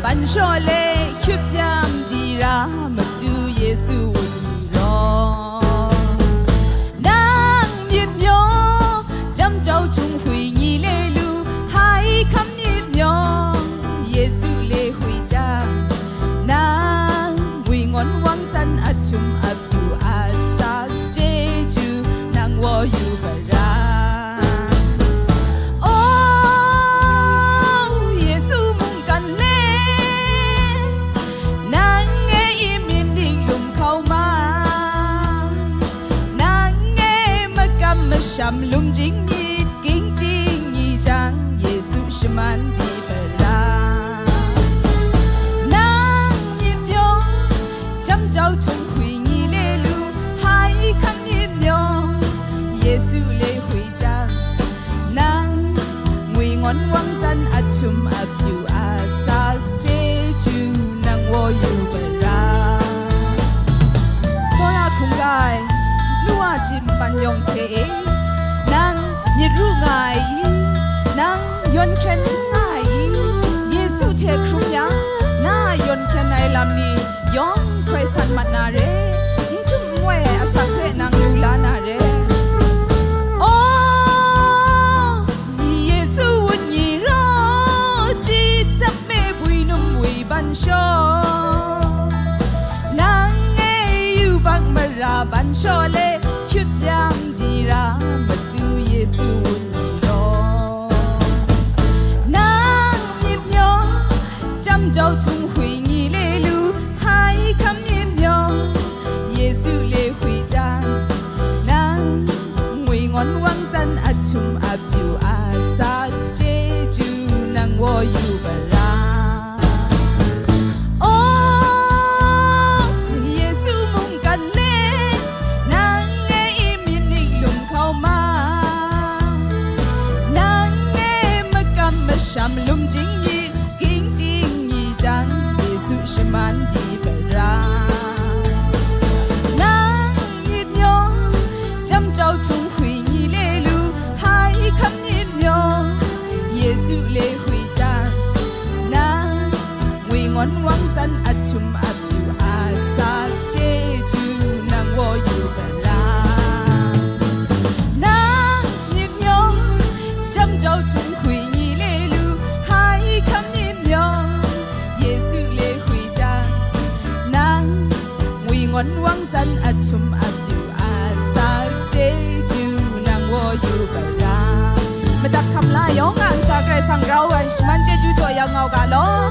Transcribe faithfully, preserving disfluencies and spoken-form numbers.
Ban shaw le hkyut pyam di ra, Madu Yesu wun ni law. Nang myit myaw, jam jau htung hwi ni le lu, hai hkam myit myaw, Yesu le hwi jang, nang ngwi ngawn wang san a htum a pyu a sak chyeju nang waw yu bara. O Yesu mungkan le, nang e imyin ning lum hkau ma, nang e makam masham lum jing myit, ging ting ni jang, Yesu shaman di bara. Nang myit myaw, jam jau htung hwi ni le lu, hai hkam myit myaw, Yesu le hwi jang, nang ngwi ngawn wang san a htum a pyu a sak chyeju nang waw yu bara. Tsawra hkungga ai, nu wa hte npan yawng hte e, nang myit ru nga ai i? Nang yawn hkyen n nga ai i? Yesu hte hkrum yang, na a yawn hkyen ai lam ni yawng hkoi san mat na re, n htum n wai ai asak hpe nang lu la na re. O, Yesu wun ni raw, chyit jap me bwi num wi ban shaw, nang e yubak mara ban shaw le hkyut pyam di ra, Madu Yesu wun ni law. Nang myit myaw, jam jau htung hwi ni le lu, hai hkam myit myaw, Yesu le hwi jang, nang ngwi ngawn wang san a htum a pyu a sak chyeju nang waw yu bara. O Yesu mungkan le, nang e imyin ning lum hkau ma, nang e makam masham lum jing myit, ging ting ni jang, Yesu shaman di bara. Nang myit myaw, jam jau htung hwi ni le lu, hai hkam myit myaw, Yesu le hwi jang, nang ngwi ngawn wang san a htum a pyu a sak chyeju nang waw yu bara. Nang myit myaw, jam jau htung hwi ni le lu, hai hkam myit myaw, Yesu le hwi jang, nang ngwi ngawn wang san a htum a pyu a sak chyeju nang waw yu bara. Madat hkam la yawng a ntsa Karai Kasang grau ai shaman chyeju jaw ya ngau ga law.